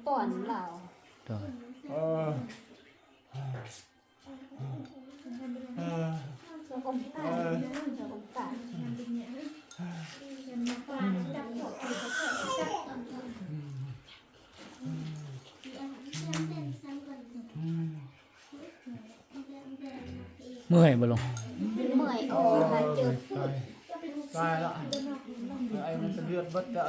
ປ້ອນລາວ ໂດຍ ເອີ ເອີ ສະກົມການ ສະກົມການ ເມື່ອຍບໍ່ລຸງ? ເມື່ອຍ ໂອ້ຍ ເຈັບ ຕາຍລະ ໄອມັນສະເລືອດເບິດລະ.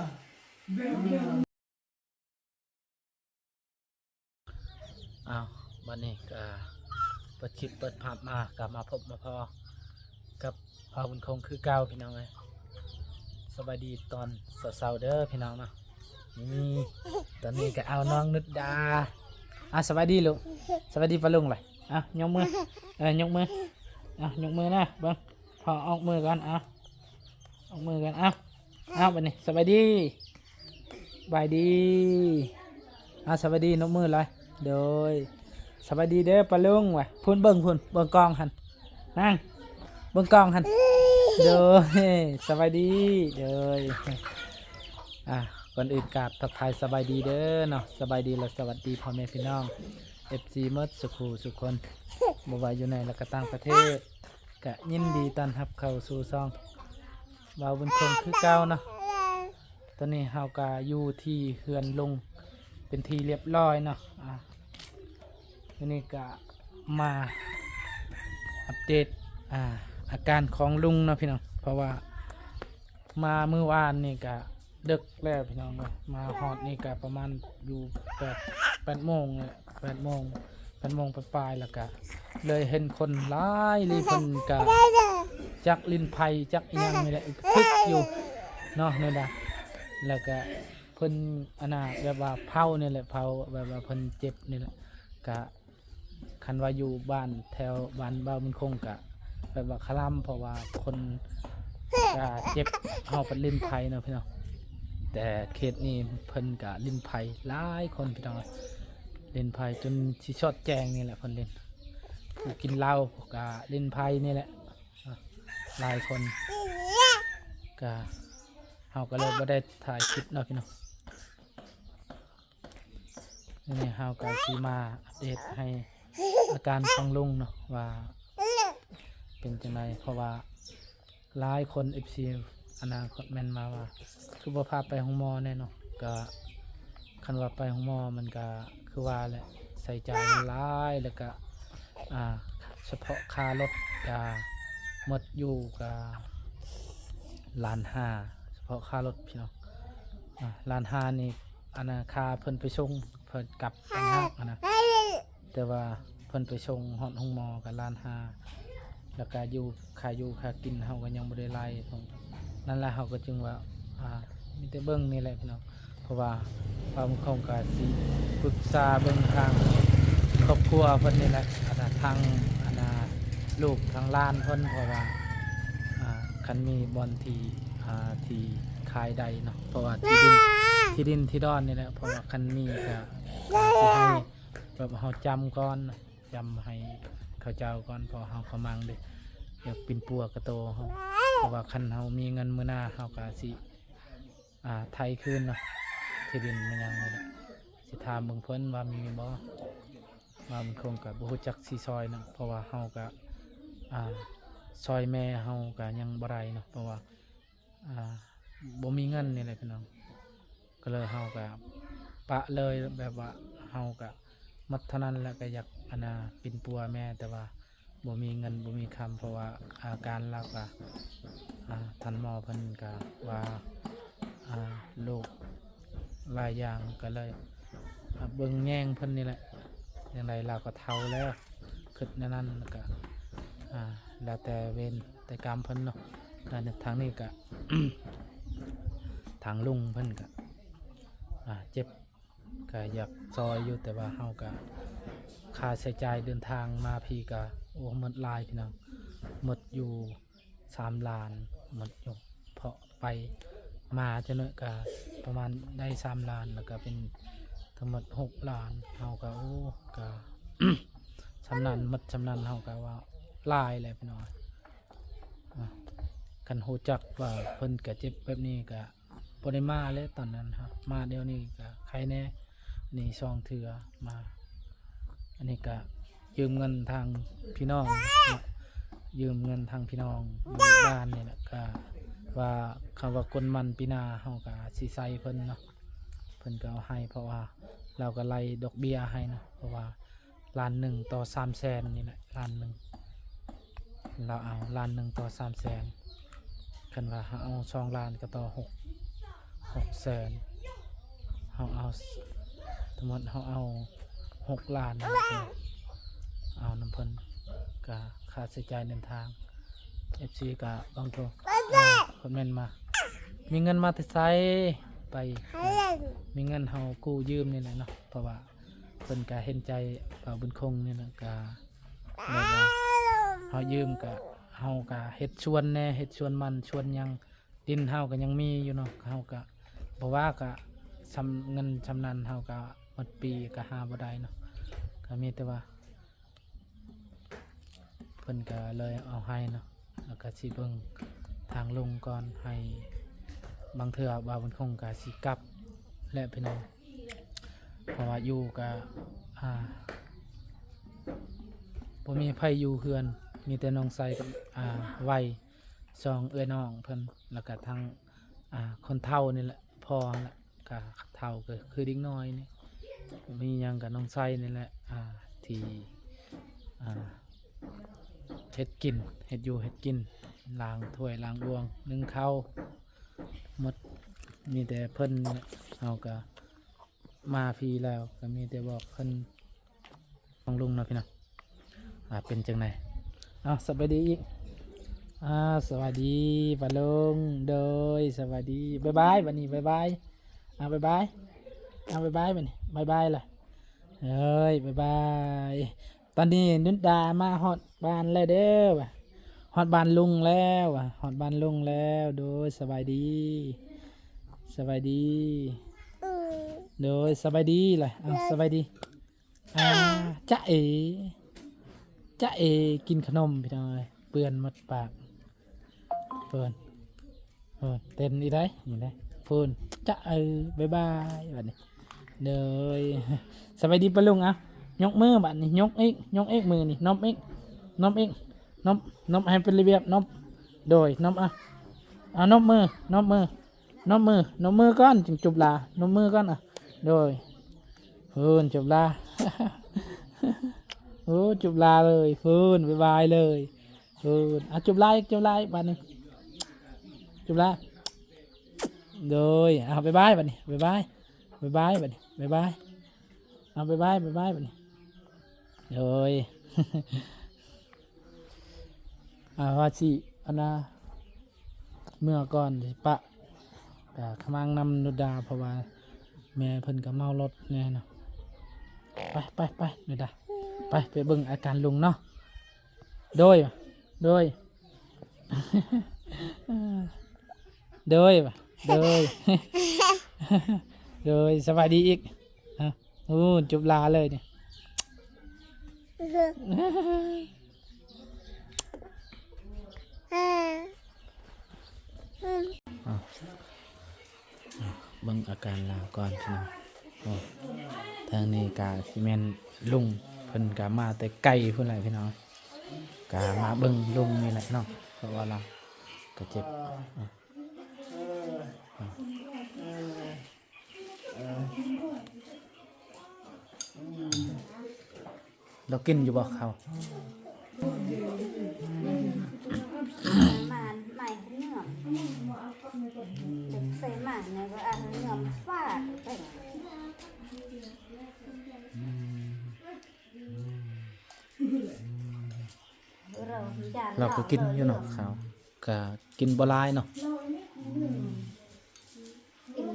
ອ້າວ ບັດນີ້ກະເປີດຄລິບເປີດພາບມາ ກະມາພົບມາພໍ້ກັບ ບ່າວບຸນຄົງຄືເກົ່າພີ່ນ້ອງເອີຍ. ສະບາຍດີຕອນເຊົ້າໆເດີພີ່ນ້ອງເນາະ. ນີ້ ຕອນນີ້ກະເອົານ້ອງນຸດດາ ອ່າ ສະບາຍດີລູກ ສະບາຍດີປ້າລຸງລະ. ເອົາ ຍົກມື ເອີ ຍົກມື ເອົາ ຍົກມືນະ ເບິ່ງ ຂໍອອກມືກ່ອນ ເອົາ ອອກມືກ່ອນ ເອົາ ເອົາ ບັດນີ້ ສະບາຍດີ ສະບາຍດີ ເອົາ ສະບາຍດີ ນົບມືຫຼາຍ ໂດຍ ສະບາຍດີເດີປ້າລຸງ ວ່າ ພຸ້ນ ເບິ່ງພຸ້ນ ເບິ່ງກ້ອງຫັ້ນ ນັ່ງ ເບິ່ງກ້ອງຫັ້ນ ໂດຍ ສະບາຍດີ ໂດຍ ອ່າ ກ່ອນອື່ນກາບທັກທາຍສະບາຍດີເດີເນາະ ສະບາຍດີ ແລະ ສະຫວັດດີພໍ່ແມ່ພີ່ນ້ອງ ເອັຟຊີ ໝົດສູ່ຄູ່ສູ່ຄົນ ບໍ່ວ່າຢູ່ໃນ ແລະ ກະຕ່າງປະເທດ ກະຍິນດີຕ້ອນຮັບເຂົ້າສູ່ຊ່ອງບ່າວບຸນຄົງຄືເກົ່າເນາະ. ຕອນນີ້ເຮົາກະຢູ່ທີ່ເຮືອນລຸງເປັນທີ່ລຽບຮ້ອຍເນາະ ອ່າ ມື້ນີ້ກະມາອັບເດດ ອ່າ ອາການຂອງລຸງເນາະພີ່ນ້ອງ ເພາະວ່າມາມື້ວານນີ້ກະ ເດິກແລ້ວພີ່ນ້ອງເອີຍ ມາຮອດນີ້ກະປະມານຢູ່ແປດ ແປດໂມງແຫຼະ ແປດໂມງ ແປດໂມງປາຍໆ ແລ້ວກະເລີຍເຫັນຄົນຫຼາຍເລີຍ ເພິ່ນກະຈັກຫຼິ້ນໄພຈັກອີ່ຫຍັງນີ້ແຫຼະ ຄຶກຢູ່ເນາະ ແນວໃດ ແລ້ວກະເພິ່ນ ອັນນ່າ ແບບວ່າເຜົານີ້ແຫຼະ ເຜົາ ແບບວ່າເພິ່ນເຈັບນີ້ແຫຼະ ກະ ຄັນວ່າຢູ່ບ້ານແຖວບ້ານບ່າວບຸນຄົງກະແບບວ່າຄະລຳ ເພາະວ່າຄົນກະເຈັບ ເຮົາໄປຫຼິ້ນໄພເນາະພີ່ນ້ອງ ແຕ່ເຂດນີ້ເພິ່ນກະຫຼິ້ນໄພຫຼາຍຄົນພີ່ນ້ອງ ຫຼິ້ນໄພຈົນຊິຊອດແຈ້ງນີ້ແຫຼະເພິ່ນຫຼິ້ນ ຜູ້ກິນເຫຼົ້າກະຫຼິ້ນໄພນີ້ແຫຼະ ຫຼາຍຄົນ ກະເຮົາກະເລີຍບໍ່ໄດ້ຖ່າຍຄລິບເນາະພີ່ນ້ອງ. ມື້ນີ້ເຮົາກະຊິມາອັບເດດໃຫ້ອາການຂອງລຸງເນາະ ວ່າເປັນຈັ່ງໃດ ເພາະວ່າຫຼາຍຄົນ ເອັຟຊີ ອັນນ່າ ຄອມເມັນມາວ່າ ຄືບໍ່ພາໄປໂຮງໝໍແດ່ເນາະ ກະຄັນວ່າໄປໂຮງໝໍມັນກະຄືວ່າແຫຼະ ໃຊ້ຈ່າຍມັນຫຼາຍ ແລ້ວກະ ອ່າ ສະເພາະຄ່າລົດກະໝົດຢູ່ກະລ້ານຫ້າ ສະເພາະຄ່າລົດພີ່ນ້ອງ ອ່າ ລ້ານຫ້ານີ້ ອັນນ່າ ຄ່າເພິ່ນໄປສົ່ງ ເພິ່ນກັບຕ່າງຫາກຫັ້ນນະ ແຕ່ວ່າເພິ່ນໄປສົ່ງຮອດໂຮງໝໍກະລ້ານຫ້າ ແລ້ວກະຢູ່ ຄ່າຢູ່ຄ່າກິນເຮົາກະຍັງບໍ່ໄດ້ໄລ່ ນັ້ນແຫຼະ ເຮົາກະຈຶ່ງວ່າ ອ່າ ມີແຕ່ເບິ່ງນີ້ແຫຼະພີ່ນ້ອງ ເພາະວ່າບ່າວບຸນຄົງກະຊິປຶກສາເບິ່ງທາງຄອບຄົວເພິ່ນນີ້ແຫຼະ ອັນນ່າ ທາງ ອັນນ່າ ລູກທາງຫຼານເພິ່ນ ເພາະວ່າ ອ່າ ຄັນມີບ່ອນທີ່ ອ່າ ທີ່ຂາຍໄດ້ເນາະ ເພາະວ່າທີ່ດິນ ທີ່ດິນທີ່ດອນນີ້ແຫຼະ ເພາະວ່າຄັນມີກະ ອ່າ ຊິໃຫ້ແບບເຮົາຈຳກ່ອນ ຈຳໃຫ້ເຂົາເຈົ້າກ່ອນ ເພາະເຮົາກຳລັງເດ້ ຢາກປິ່ນປົວກະໂຕເຮົາ ເພາະວ່າຄັນເຮົາມີເງິນມື້ໜ້າເຮົາກະຊິ ອ່າ ໄຖຄືນເນາະ ທີ່ດິນແມ່ນຫຍັງນີ້ແຫຼະ ຊິຖາມເບິ່ງເພິ່ນວ່າມີບໍ່ ວ່າມັນຄົງກະບໍ່ຮູ້ຈັກຊິຊ່ອຍເນາະ ເພາະວ່າເຮົາກະ ອ່າ ຊ່ອຍແມ່ເຮົາກະຍັງບໍ່ໄດ້ເນາະ ເພາະວ່າ ອ່າ ບໍ່ມີເງິນນີ້ແຫຼະພີ່ນ້ອງ ກະເລີຍເຮົາກະປະເລີຍ ແບບວ່າເຮົາກະໝົດເທົ່ານັ້ນແຫຼະ ກະຢາກ ອັນນ່າ ປິ່ນປົວແມ່ ແຕ່ວ່າ ບໍ່ມີເງິນບໍ່ມີຄຳ ເພາະວ່າອາການລາວກະ ອ່າ ທ່ານໝໍເພິ່ນກະວ່າ ອ່າ ໂລກຫຼາຍຢ່າງ ກະເລີຍ ອ່າ ເບິ່ງແຍງເພິ່ນນີ້ແຫຼະ ຈັ່ງໃດລາວກະເຖົ້າແລ້ວ ຄຶດແນວນັ້ນ ກະ ອ່າ ແລ້ວແຕ່ເວນແຕ່ກຳເພິ່ນເນາະ ແລ້ວທາງນີ້ກະ ທາງລຸງເພິ່ນກະ ອ່າ ເຈັບ ກະຢາກຊ່ອຍຢູ່ ແຕ່ວ່າເຮົາກະ ຄ່າໃຊ້ຈ່າຍເດີນທາງມາພີ້ກະ ໂອ້ ໝົດຫຼາຍພີ່ນ້ອງ ໝົດຢູ່ສາມລ້ານ ໝົດຢູ່ ເພາະໄປມາຈັ່ງໜ້ອຍກະປະມານໄດ້ສາມລ້ານ ແລ້ວກະເປັນທັງໝົດຫົກລ້ານ ເຮົາກະ ໂອ້ ກະ ສ່ຳນັ້ນ ໝົດສ່ຳນັ້ນ ເຮົາກະວ່າຫຼາຍແຫຼະພີ່ນ້ອງ ອ່າ ຄັນຮູ້ຈັກວ່າເພິ່ນກະເຈັບແບບນີ້ກະ ບໍ່ໄດ້ມາແລ້ວຕອນນັ້ນ ມາດຽວນີ້ກະໄຄແດ່ ນີ້ສອງເທື່ອມາ. ອັນນີ້ກະຢືມເງິນທາງພີ່ນ້ອງເນາະ ຢືມເງິນທາງພີ່ນ້ອງຢູ່ບ້ານນີ້ແຫຼະ ກະວ່າ ຄຳວ່າກົນມັນປີໜ້າເຮົາກະຊິໃຊ້ເພິ່ນເນາະ ເພິ່ນກະເອົາໃຫ້ ເພາະວ່າລາວກະໄລ່ດອກເບ້ຍໃຫ້ເນາະ ເພາະວ່າລ້ານໜຶ່ງຕໍ່ສາມແສນນີ້ແຫຼະ ລ້ານໜຶ່ງ ລາວເອົາລ້ານໜຶ່ງຕໍ່ສາມແສນ ຄັນວ່າເຮົາເອົາສອງລ້ານກໍຕໍ່ຫົກ ຫົກແສນ ເຮົາເອົາ ສົມມຸດເຮົາເອົາຫົກລ້ານ ເອົານຳເພິ່ນ ກະຄ່າໃຊ້ຈ່າຍເດີນທາງ ເອັຟຊີ ກະບາງໂທ ອ່າ ຄອມເມັນມາ ມີເງິນມາແຕ່ໃສ ໄປ ມີເງິນເຮົາກູ້ຢືມນີ້ແຫຼະເນາະ ເພາະວ່າ ເພິ່ນກະເຫັນໃຈບ່າວບຸນຄົງນີ້ແຫຼະ ກະແບບວ່າເຮົາຢືມກະ ເຮົາກະເຮັດສວນແດ່ ເຮັດສວນມັນສວນຫຍັງ ດິນເຮົາກະຍັງມີຢູ່ເນາະ ເຮົາກະບໍ່ວ່າກະ ຊ່ຳເງິນຊ່ຳນັ້ນ ເຮົາກະໝົດປີກະຫາບໍ່ໄດ້ເນາະ ກະມີແຕ່ວ່າ ເພິ່ນກະເລີຍເອົາໃຫ້ເນາະ ແລ້ວກະຊິເບິ່ງທາງລົງກ່ອນ ໃຫ້ ບາງເທື່ອບ່າວບຸນຄົງກະຊິກັບແຫຼະພີ່ນ້ອງ ເພາະວ່າຢູ່ກະ ອ່າ ບໍ່ມີໃຜຢູ່ເຮືອນ ມີແຕ່ນ້ອງໄຊກັບ ອ່າ ໄວ ສອງເອື້ອຍນ້ອງເພິ່ນ ແລ້ວກະທັງ ອ່າ ຄົນເຖົ້ານີ້ແຫຼະ ພໍ່ຫັ້ນແຫຼະ ກະເຖົ້າກະຄືເດັກນ້ອຍນີ້ ມີຫຍັງກະນ້ອງໄຊນີ້ແຫຼະ ອ່າ ທີ່ ອ່າ ເຮັດກິນ ເຮັດຢູ່ເຮັດກິນ ລ້າງຖ້ວຍລ້າງບ່ວງ ໜຶ້ງເຂົ້າ ໝົດ ມີແຕ່ເພິ່ນ ເຮົາກະມາພີ້ແລ້ວ ກະມີແຕ່ບອກເພິ່ນ ຂອງລຸງເນາະພີ່ນ້ອງ ວ່າເປັນຈັ່ງໃດ. ເອົາ ສະບາຍດີອີກ ອ່າ ສະບາຍດີປ້າລຸງ ໂດຍ ສະບາຍດີ ບາຍບາຍ ບັດນີ້ ບາຍບາຍ ເອົາ ບາຍບາຍ ເອົາ ບາຍບາຍ ບັດນີ້ ບາຍບາຍລະ ເອີຍ ບາຍບາຍ. ຕອນນີ້ນຸດດາມາຮອດບ້ານແລ້ວເດີ ວ່າ ຮອດບ້ານລຸງແລ້ວ ວ່າ ຮອດບ້ານລຸງແລ້ວ ໂດຍ ສະບາຍດີ ສະບາຍດີ ໂດຍ ສະບາຍດີລະ ເອົາ ສະບາຍດີ. ອ່າ ຈະເອ ຈະເອ ກິນຂະໜົມພີ່ນ້ອງເອີຍ ເປື້ອນໝົດປາກ ເພິ່ນ ເພິ່ນເຕັ້ນອີກໄດ໋ ນີ້ໄດ໋ ເພິ່ນ ຈະເອີ ບາຍບາຍ ບັດນີ້ ໂດຍ ສະບາຍດີປ້າລຸງ ເອົາ ຍົກມືບັດນີ້ ຍົກອີກ ຍົກອີກ ມືນີ້ ນົບອີກ ນົບອີກ ນົບ ນົບໃຫ້ເປັນລະບຽບ ນົບ ໂດຍ ນົບ ເອົາ ເອົາ ນົບມື ນົບມື ນົບມື ນົບມືກ່ອນ ຈຶ່ງຈູບລາ ນົບມືກ່ອນ ອ່ະ ໂດຍ ເພິ່ນ ຈູບລາ ໂອ້ ຈູບລາເລີຍ ເພິ່ນ ບາຍບາຍເລີຍ ເພິ່ນ ອ່ະ ຈູບລາອີກ ຈູບລາອີກ ບາດນີ້ ຈູບລາ ໂດຍ ເອົາ ບາຍບາຍ ບາດນີ້ ບາຍບາຍ ບາຍບາຍ ບາດນີ້ ບາຍບາຍ ເອົາ ບາຍບາຍ ບາຍບາຍ ບາດນີ້ ໂດຍ. ອ່າ ວ່າຊິ ອັນນ່າ ເມືອກ່ອນ ຊິປະ ກະຂະໝາງນຳນຸດດາ ເພາະວ່າແມ່ເພິ່ນກະເມົາລົດແນ່ເນາະ ໄປ ໄປ ໄປ ນຸດດາ ໄປ ໄປເບິ່ງອາການລຸງເນາະ ໂດຍ ໂດຍ ໂດຍ ໂດຍ ໂດຍ ສະບາຍດີອີກ ອ່າ ໂອ້ ຈູບລາເລີຍນີ້ ເບິ່ງອາການລາວກ່ອນພີ່ນ້ອງ ໂອ້ ທາງນີ້ກະຊິແມ່ນລຸງ ເພິ່ນກະມາແຕ່ໄກພຸ້ນແຫຼະພີ່ນ້ອງ ກະມາເບິ່ງລຸງນີ້ແຫຼະເນາະ ເພາະວ່າລາວກະເຈັບ ລາວກິນຢູ່ບໍ່ເຂົ້າ? ໝານ ໝາຍເໜືອມ ເດັກໃສ່ໝານນີ້ວ່າເໜືອມຟາດໄປ ລາວກໍກິນຢູ່ເນາະເຂົ້າ ກະກິນບໍ່ຫຼາຍເນາະ ອືມ ກິນ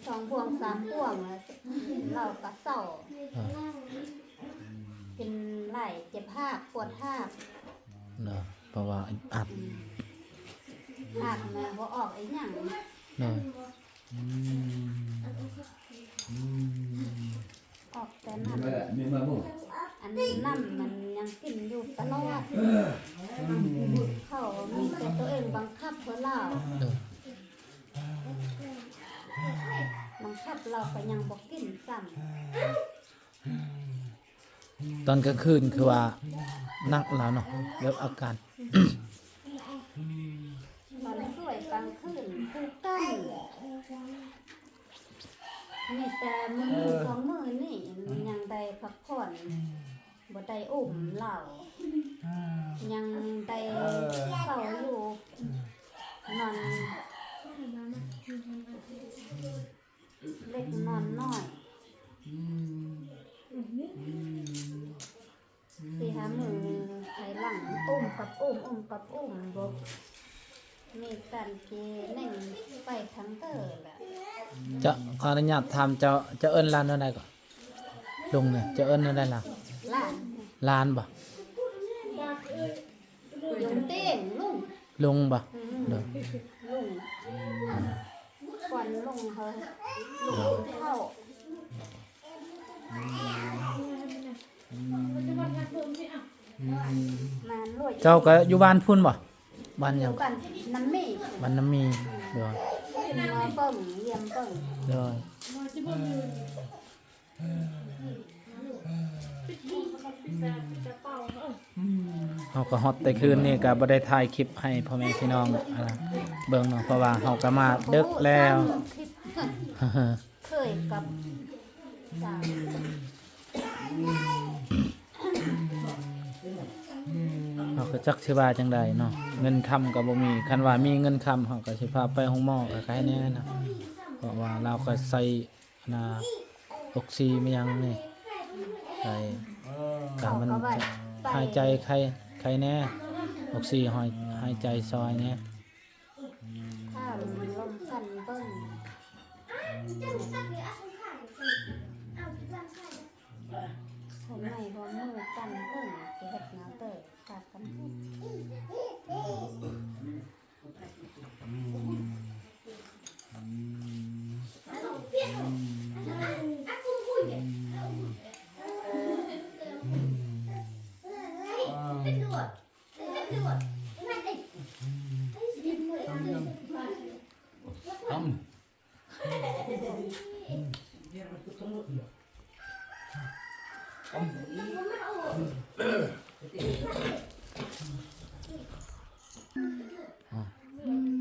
ສອງບ່ວງສາມບ່ວງແລ້ວ ລາວກໍເຊົາ ເອີ ກິນຫຼາຍເຈັບຮາກ ປວດຮາກເນາະ ເພາະວ່າອັດ ອືມ ຮາກມັນບໍ່ອອກອີຫຍັງເນາະ ອືມ ອືມ ອອກແຕ່ນ້ຳ ອັນນ້ຳມັນຍັງກິນຢູ່ຕະຫຼອດ ເຂົາມີແຕ່ໂຕເອງບັງຄັບເຂົາລາວ ບັງຄັບລາວກໍຍັງບໍ່ກິນຊ້ຳ ຕອນກາງຄືນຄືວ່າໜັກແລ້ວເນາະ ແບບອາການ ຕອນຊ່ວຍກາງຄືນຄືກັນ ມີແຕ່ມື້ ເອີ ສອງມື້ນີ້ ອືມ ຍັງໄດ້ພັກຜ່ອນ ອືມ ບໍ່ໄດ້ອຸ້ມລາວ ອືມ ຍັງໄດ້ ເອີ ເຝົ້າຢູ່ ອືມ ນອນເລັກນອນນ້ອຍ ອືມ ອືມ ສີ່ຫ້າມື້ໄປຫຼັງ ອຸ້ມກັບອຸ້ມ ອຸ້ມກັບອຸ້ມ ບໍ່ມີການເຈເໜັງໄປທາງເຕີລະ. ຈະ ຂໍອະນຸຍາດຖາມເຈົ້າ ເຈົ້າເອີ້ນຫຼານວ່າໃດກໍ? ລຸງນີ້ ເຈົ້າເອີ້ນວ່າໃດລະ? ຫຼານ ຫຼານບໍ່? ລຸງເຕັງ ລຸງ ລຸງບໍ່? ອືມ ໂດຍ ລຸງ ກ່ອນລຸງເຮົາ ລຸງເຮົາ ເຈົ້າກໍຢູ່ບ້ານພຸ້ນບໍ່? ບ້ານຫຍັງ? ບ້ານນ້ຳມີ ບ້ານນ້ຳມີ ໂດຍ ຂຶ້ນມາເບິ່ງ ຢ້ຽມເບິ່ງ ໂດຍ ເຮົາກໍຮອດແຕ່ຄືນນີ້ກໍບໍ່ໄດ້ຖ່າຍຄລິບໃຫ້ພໍ່ແມ່ພີ່ນ້ອງ ອ່າ ເບິ່ງເນາະ ເພາະວ່າເຮົາກໍມາເດິກແລ້ວ ເຄີຍກັບ ເຮົາກໍຈັກຊິວ່າຈັ່ງໃດເນາະ ເງິນຄຳກໍບໍ່ມີ ຄັນວ່າມີເງິນຄຳ ເຮົາກໍຊິພາໄປໂຮງໝໍ ກໍໄຄແດ່ນະ ເພາະວ່າລາວກໍໃສ່ ອັນນ່າ ອົກຊີ ແມ່ນຫຍັງນີ້ ໃສ່ ກະມັນຫາຍໃຈໄຄ ໄຄແດ່ ອົກຊີ ຫາຍ ຫາຍໃຈຊ່ອຍແດ່. ຖ້າລົມກັນເບິ່ງ ຫົວໃໝ່ຫົວມືກັນເບິ່ງ ຊິເຮັດແນວເຕີ ພາກັນເຮັດ.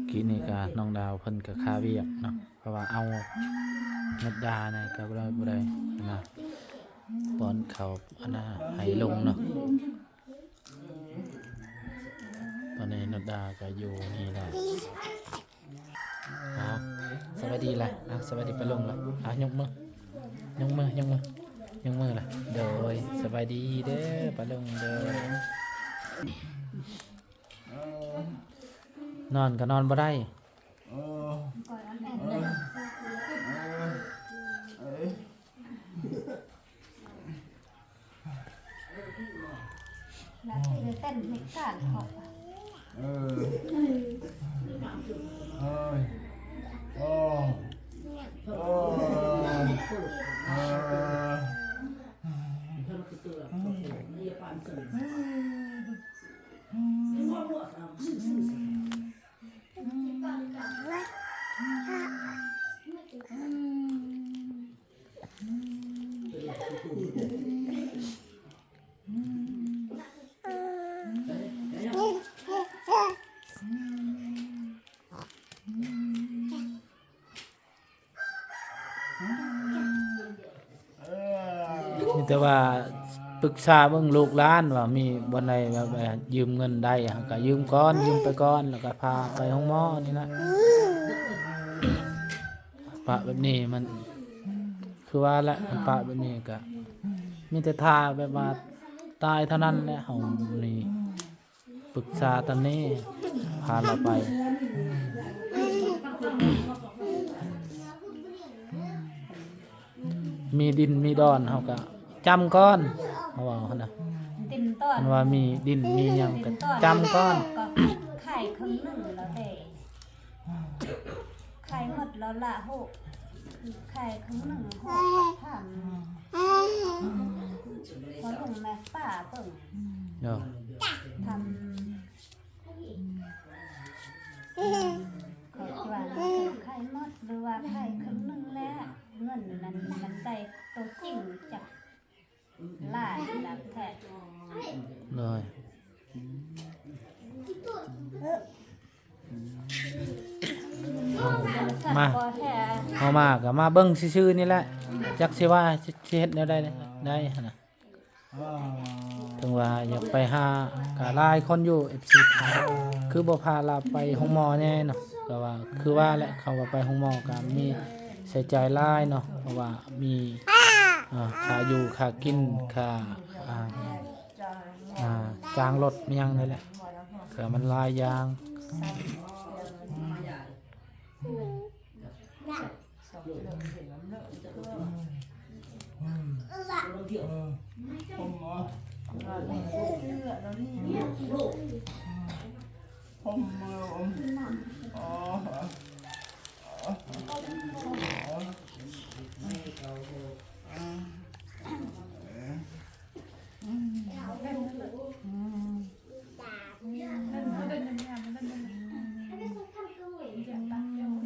ກີ້ນີ້ກະນ້ອງດາວເພິ່ນກະຄາວຽກເນາະ ເພາະວ່າເອົານັດດານີ້ກະບໍ່ໄດ້ ບໍ່ໄດ້ນະ ປ້ອນເຂົ້າອັນນ່າໃຫ້ລຸງເນາະ. ຕອນນີ້ນັດດາກໍຢູ່ນີ້ແຫຼະ. ອ້າວ ສະບາຍດີລະ ອ້າວ ສະບາຍດີປ້າລຸງລະ ອ້າວ ຍົກມື ຍົກມື ຍົກມື ຍົກມືລະ. ໂດຍ ສະບາຍດີເດີປ້າລຸງເດີ. ນອນກໍນອນບໍ່ໄດ້. ເອີ ເອີຍ ໂອ້ ໂອ້ ເອີ ມີແຕ່ວ່າປຶກສາເບິ່ງລູກຫຼານວ່າມີບ່ອນໃດແບບວ່າຢືມເງິນໄດ້ ເຮົາກໍຢືມກ່ອນ ຢືມໄປກ່ອນ ແລ້ວກໍພາໄປໂຮງໝໍນີ້ລະ. ປະແບບນີ້ມັນ ຄືວ່າແຫຼະ ມັນປະແບບນີ້ກະມີແຕ່ຖ້າແບບວ່າຕາຍເທົ່ານັ້ນແຫຼະ. ເຮົານີ້ປຶກສາຕາມນີ້ ພາລາວໄປ ມີດິນມີດອນເຮົາກະຈຳກ່ອນ ເຮົາເວົ້າຫັ້ນນະ ດິນຕອນ ຄັນວ່າມີດິນມີຫຍັງກະຈຳກ່ອນ ເຮົາກໍຂາຍເຄິ່ງໜຶ່ງແລ້ວແຕ່ ຂາຍໝົດແລ້ວລະໂຫ ຂາຍເຄິ່ງໜຶ່ງໂຫ ຖາມພໍ່ລຸງແມ່ປ້າເບິ່ງ ເນາະ ຖາມ ເຂົາວ່າຂາຍໝົດ ຫຼືວ່າຂາຍເຄິ່ງໜຶ່ງແລ້ວ ເງິນນັ້ນມັນໄດ້ໂຕຈິງຈັກ ຫຼາຍນະແທ້ ໂດຍ ມາ ເຮົາມາກໍມາເບິ່ງຊື່ໆນີ້ແຫຼະ ຈັກຊິວ່າຊິເຮັດແນວໃດໄດ້ຫັ້ນນະ. ເຖິງວ່າຢາກໄປຫາກໍຫຼາຍຄົນຢູ່ ເອັຟຊີ ຖາມ ຄືບໍ່ພາລາວໄປໂຮງໝໍແດ່ເນາະ ກໍວ່າຄືວ່າແຫຼະ ເຂົາວ່າໄປໂຮງໝໍກໍມີໃຊ້ຈ່າຍຫຼາຍເນາະ ເພາະວ່າມີ ອ່າ ຄ່າຢູ່ ຄ່າກິນ ຄ່າ ອ່າ ອ່າ ຈ້າງລົດ ມີຫຍັງນີ້ແຫຼະ ກໍມັນຫຼາຍຢ່າງ.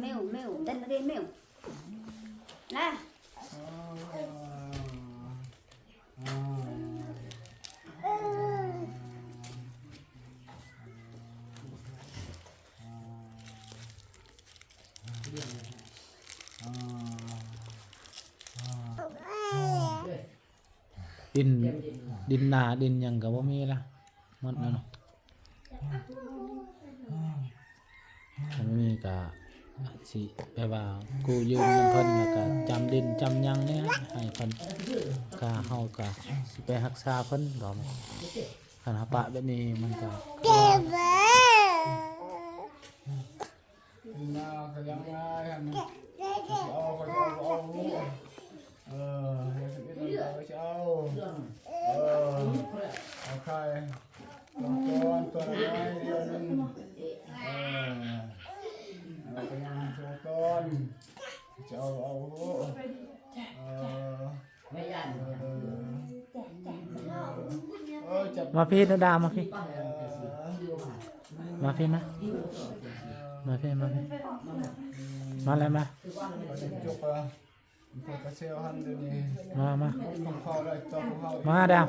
ແມວ ແມວ ເຕັ້ນເດ້ແມວ ນະ. ດິນ ດິນນາ ດິນຫຍັງກໍບໍ່ມີລະ ໝົດແລ້ວເນາະ. ຄັນມີກໍຊິແບບວ່າກູ້ຢືມນຳເພິ່ນ ແລ້ວກໍຈຳດິນຈຳຫຍັງແດ່ໃຫ້ເພິ່ນ ກໍເຮົາກໍຊິໄປຮັກສາເພິ່ນດອກ. ຄັນເຮົາປະແບບນີ້ມັນກໍ ນາກໍຍັງງ່າຍຫັ້ນ ເອົາ ເອົາ ເອົາ ເອີ ເຮັດເຮັດເອົາ ເອົາ ເອີ ເອົາໄຂ່ ສອງຕອນ ຕອນລະໜ້ອຍດຽວໜຶ່ງ ເອີ ເອົາໄປຍ່າງສອງຕອນ ຈະເອົາ ເອົາ ເອີ ມາພີ້ ນະດາ ມາພີ້ ມາພີ້ ມາ ມາພີ້ ມາພີ້ ມາແລ້ວ ມາ ມາ ມາ ມາດາ.